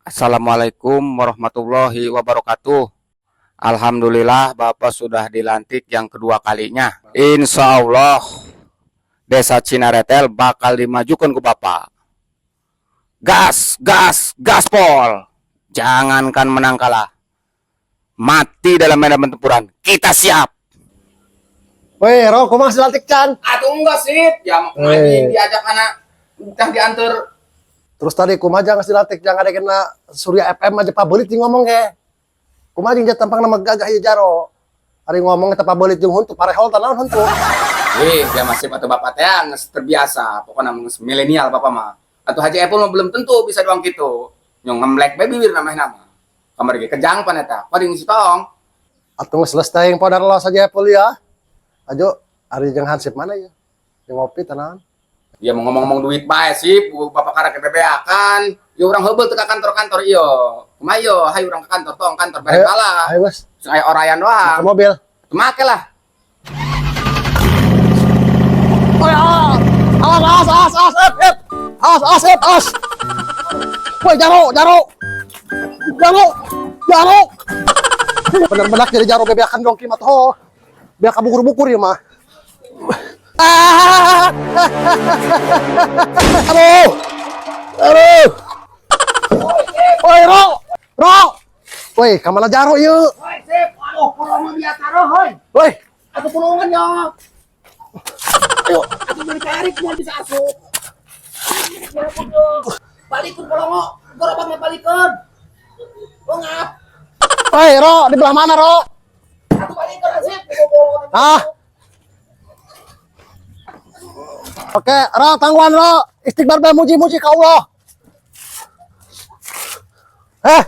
Assalamualaikum warahmatullahi wabarakatuh. Alhamdulillah, Bapak sudah dilantik yang kedua kalinya. Insya Allah Desa Cinaretel bakal dimajukan ke Bapak. Gas, gas, gaspol. Jangankan menang kalah. Mati dalam medan pertempuran. Kita siap. Weh, Ro, kumaha dilantik can? Atuh enggak sih, ya mau Eh. diajak anak udah diantar. Terus tadi kumaha jangan dilantik, jangan ada kena Surya FM aja pabelit jeung ngomong ge. Kumaha jeung tampang nama gagah ieu jaro. Ari ngomong eta pabelit jeung huntu parehol tah naon huntu. Eh, dia masih atau bapak teh geus terbiasa, pokoknya geus milenial bapak mah. Atau Haji Epul mah belum tentu bisa doang gitu. Nyong ngemlek bae bibir namanya nama. Kamar ge kejang pan eta. Kok di tong. Atuh geus selesai yang podar lo saja Epul ya. Ajo ari jeung hansip mana ya? Jeung ngopi tah naon? Dia mau ngomong-ngomong duit bae sih, bapak karek ke kan. Ya urang heubeul teu ka kantor-kantor ieu. Kumaha ieu, hayu urang ke kantor tong kantor bareng Ayo, kalah. ayo geus. Sing aya orayan Ke doang. mobil. Make lah. Oi, awas, awas, awas, awas, awas, ep, ep. Awas, awas, ep, awas. Woi, jaro, jaro. Jaro, jaro. Bener-bener jadi jaro bebeakan dong kimat ho. Biar kabukur-bukur ya mah. Ah! Aduh. Aduh. Woi, Ro. Ro. Woi, kamana jaro ieu? Woi, sip. Aduh, pulungan biasa roh, hoi. Woi, Atuh pulungan ya. Ayo. Atuh beli tarik moal bisa asup. Balikun polongo, gerobaknya balikun. Ngap. Woi, Ro, di belah mana, Ro? Atuh balikun sip. Ah. Oke, Ro, tangguhan Ro. Istighfar bae muji-muji ka Allah. Eh,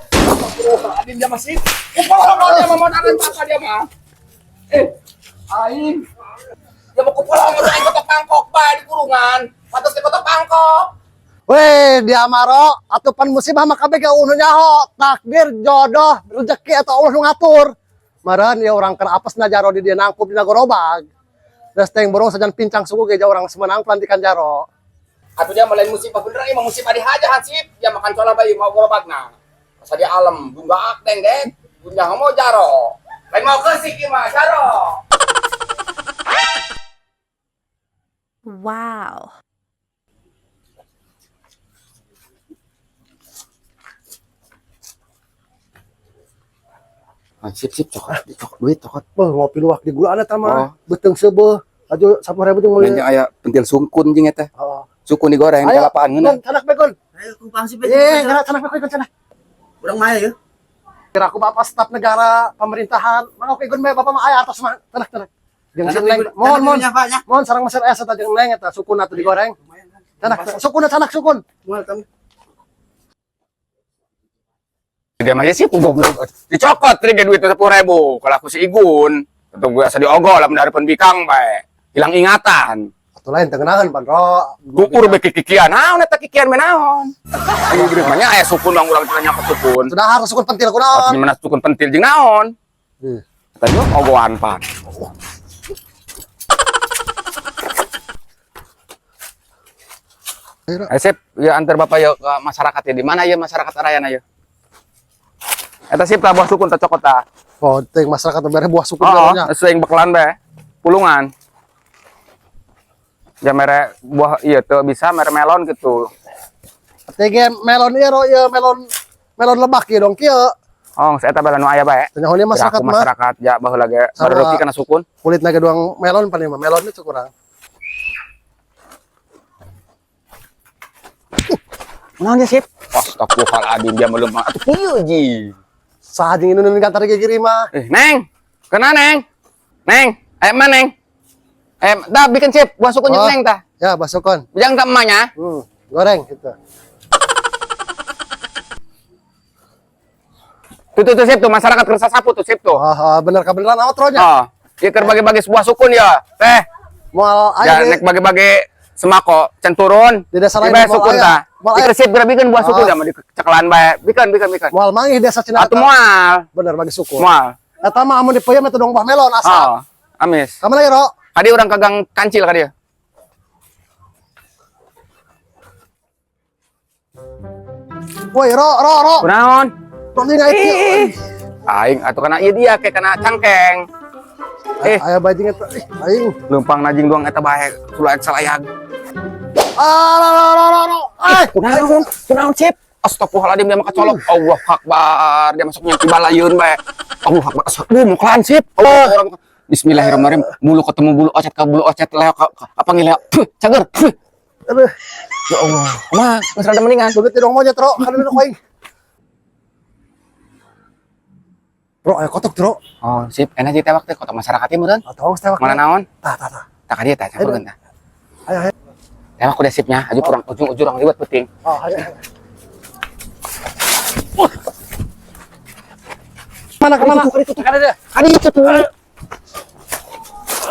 Adin dia masih. Polongo dia mah mau naran papa dia mah. Eh, aing. Dia mau ke polongo aing kotok pangkok bae di kurungan. Pantes di kotok pangkok. Weh, dia mah Ro, atuh pan musibah mah kabeh ge unu nyaho, takdir, jodoh, rezeki atau Allah nu ngatur. Meureun ya urang keur apesna jaro di dieu nangkup dina gerobak. Geus teh borong sajan pincang suku ge urang semenang pelantikan jaro. Atuh dia mah lain musibah bener ieu mah musibah di haja hansip. Dia makan cola bae mau gerobakna. Asa dia alem, bunga deng deng. Bunda mau jaro. Lain mau kesik ieu mah jaro. Wow. Sip sip cokot, cokot duit cokot. Beuh, ngopi luwak di gula eta Oh. mah. Beuteung seubeuh. Aju 10.000 jeung meuli. Nanya aya pentil sungkun jeung eta. Heeh. Sukun digoreng Ayo, kalapaan ngeunah. Gun, canak bae, Gun. Ayo kumpang sih. Eh, canak bae, Gun, canak. Urang mah ya. Kira aku bapak staf negara pemerintahan. Mana oke Gun bae bapak mah aya atas mah. Canak, canak. Jeung si Neng. Mohon, mohon. Mohon sareng meser es eta jeung Neng eta sukun atuh digoreng. Canak, sukun canak sukun. Moal tam. Dia mah sih goblok. Dicokot tadi duit 10.000. Kalau aku si Igun, tentu gue asa diogol lah dari bikang bae. Hilang ingatan. Atuh lain teu ngeunaheun pan Ro. Gukur be kikian. Naon eta kikian mah naon? Ayo geuning mah nya aya sukun bang urang cenah nyokot sukun. Sudah harus sukun pentil kunaon. Atuh mana sukun pentil jeung naon? Hmm. Eta yo ogoan pan. Ayo, Ro. Ayo sip, ya antar bapak yuk ke masyarakat ya. Di mana ya masyarakat Arayana ya? Eta sip lah buah sukun teh cokot tah. Oh, teuing masyarakat bere buah sukun Oh, jaronya. sering bekelan bae. Pulungan. Ya mere buah iya tuh bisa mere melon gitu. TG melon ieu Ro, ieu melon melon lebak ieu dong kieu. Oh, saya eta bala nu aya bae. Teu nyaho masyarakat Aku mah. Masyarakat ya baheula ge Sarua. baru kana sukun. Kulitna ge doang melon paling mah. Melon itu kurang. Naon ya sip? Astagfirullahaladzim dia melem atuh kieu ji. Saha jeung inun gantar ge giri mah. Eh, Neng. Kena Neng. Neng, aya mana Neng? Eh, dah bikin sip buah sukun jeung Oh. Neng tah. Ya, buah sukun. Jangan ke emaknya. Goreng gitu. Tuh tuh tuh sip tuh masyarakat kersa sapu tuh sip tuh. Oh, oh, bener kebeneran outronya. Oh, ieu keur bagi-bagi sebuah sukun ya. Teh, Moal ya aya nek bagi-bagi sembako can turun. Di desa lain Dibayar moal sukun aya. tah. Moal aya. Ieu sip geura bikin buah sukun Ah. da mah diceklan bae. Bikin bikin bikin. Moal manggih desa Cina. Atuh moal. Bener bagi sukun. Moal. Eta mah amun dipeuyeum eta dong buah melon asap. Oh, amis. Kamana ya, Ro? Kadi urang ka gang kancil ka dieu. Woi, ro ro ro. Kunaon? Tong dina itu. Aing atuh kana ieu dia kayak kana cangkeng. Eh. Aya bajing eta. Ih, aing. Leumpang najing doang eta bae sulaek salayag. Ah, ro ro ro ro, ro. Eh, Kunaon? Kunaon sip? Astagfirullahaladzim dia mah kecolok. Allah Akbar. Dia masuknya di balayeun bae. Allah Akbar. Astagfirullah muklan sip. Allah orang Bismillahirrahmanirrahim. Bulu ketemu bulu ocet ke bulu ocet leok apa ngileok. Puh, cager. Puh. Aduh, Ya Allah. Mah, geus rada mendingan. begitu dong monyet, ro. Kan dulu aing. Bro, ayo kotok, bro. Oh, sip. Enak sih tewak teh kota masyarakat ieu meureun. Atau tewak. Mana naon? Tah, tah, tah. Tak ka dieu tah, campurkeun tah. Ayo, ayo. Tewak udah sipnya, aju kurang ujung-ujung urang liwat penting. Oh, ayo. Ayo. Mana kemana? Kan ada. Kan itu tuh.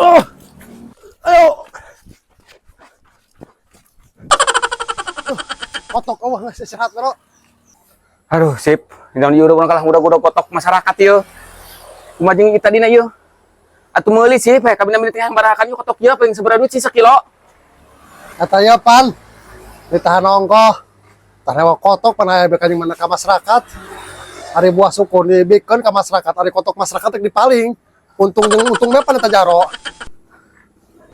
Oh. Ayo. Kotok oh nggak sehat bro. Aduh, sip. Jangan ieu urang kalah udah-udah kotok masyarakat ieu. Kumaha jeung kita dina ieu? Atuh meuli sih, bae kabina teh barakan ieu kotok ieu paling sabaraha duit sih sakilo. Katanya pan ditahan ongkoh. Tahan kotok pan aya bekan mana ka masyarakat. Ari buah syukur dibikeun ka masyarakat, ari kotok masyarakat rek dipaling. Untung jeung untungnya pan eta jaro.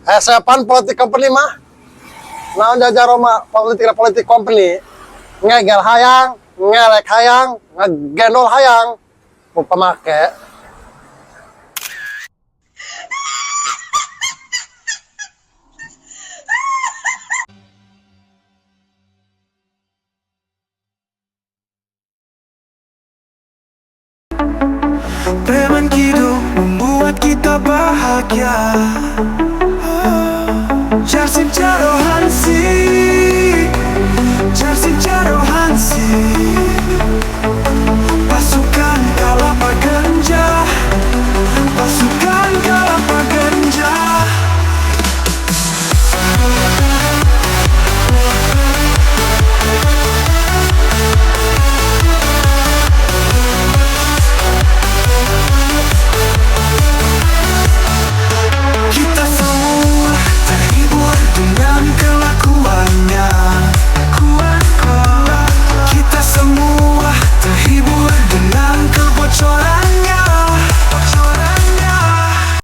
Eh saya pan politik company mah. Naon jaro mah politik politik company. Ngegel hayang, ngelek hayang, ngegendol hayang. Ku pamake. Preman Kidul membuat kita bahagia.